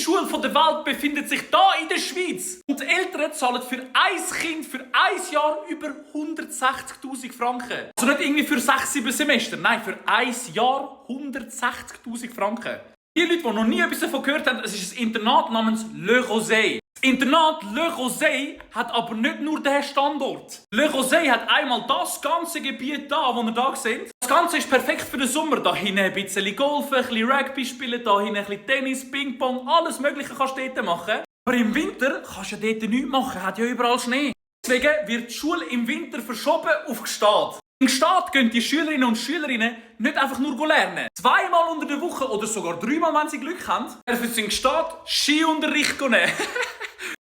Schule der Welt befindet sich da in der Schweiz. Und die Eltern zahlen für ein Kind für ein Jahr über 160'000 Franken. Also nicht irgendwie für 6-7 Semester, nein, für ein Jahr 160'000 Franken. Die Leute, die noch nie etwas davon gehört haben, es ist ein Internat namens Le Rosey. Das Internat Le Rosey hat aber nicht nur den Standort. Le Rosey hat einmal das ganze Gebiet da, wo ihr da seht. Das Ganze ist perfekt für den Sommer. Da hinten ein bisschen Golfen, ein bisschen Rugby spielen, da hinten ein bisschen Tennis, Ping-Pong, alles Mögliche kannst du dort machen. Aber im Winter kannst du ja dort nichts machen, hat ja überall Schnee. Deswegen wird die Schule im Winter verschoben auf Gstaad. Im Gstaad gehen die Schülerinnen und Schülerinnen nicht einfach nur lernen. 2-mal unter der Woche oder sogar 3-mal, wenn sie Glück haben, dürfen sie in Gstaad Skiunterricht nehmen.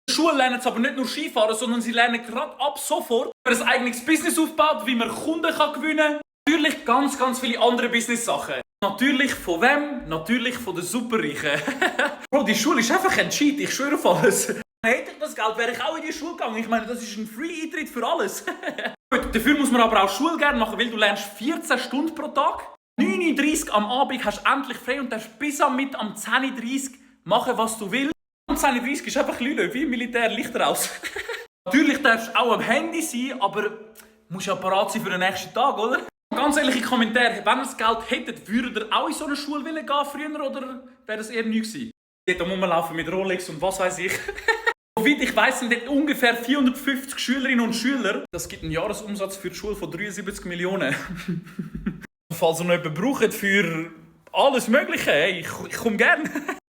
In der Schule lernen sie aber nicht nur Skifahren, sondern sie lernen gerade ab sofort, wie man ein eigenes Business aufbaut, wie man Kunden gewinnen kann. Natürlich ganz viele andere Business-Sachen. Natürlich von wem? Natürlich von den Superreichen. Bro, die Schule ist einfach ein Cheat, ich schwöre auf alles. Hätte ich das Geld, wäre ich auch in die Schule gegangen. Ich meine, das ist ein Free-Eintritt für alles. Gut, dafür muss man aber auch Schule gerne machen, weil du lernst 14 Stunden pro Tag. 9:30 Uhr am Abend hast du endlich frei und darfst bis am 10:30 Uhr machen, was du willst. Um 10:30 Uhr ist einfach Lüle, wie im Militär, Lichter aus. Natürlich darfst du auch am Handy sein, aber musst ja parat sein für den nächsten Tag, oder? Ganz ehrliche Kommentare, wenn ihr das Geld hättet, würdet ihr auch in so eine Schule gehen früher, oder wäre das eher nichts gewesen? Dort rumlaufen mit Rolex und was weiß ich. Soweit ich weiss, sind dort ungefähr 450 Schülerinnen und Schüler. Das gibt einen Jahresumsatz für die Schule von 73 Millionen. Falls ihr noch jemanden braucht für alles Mögliche, hey, ich komme gerne.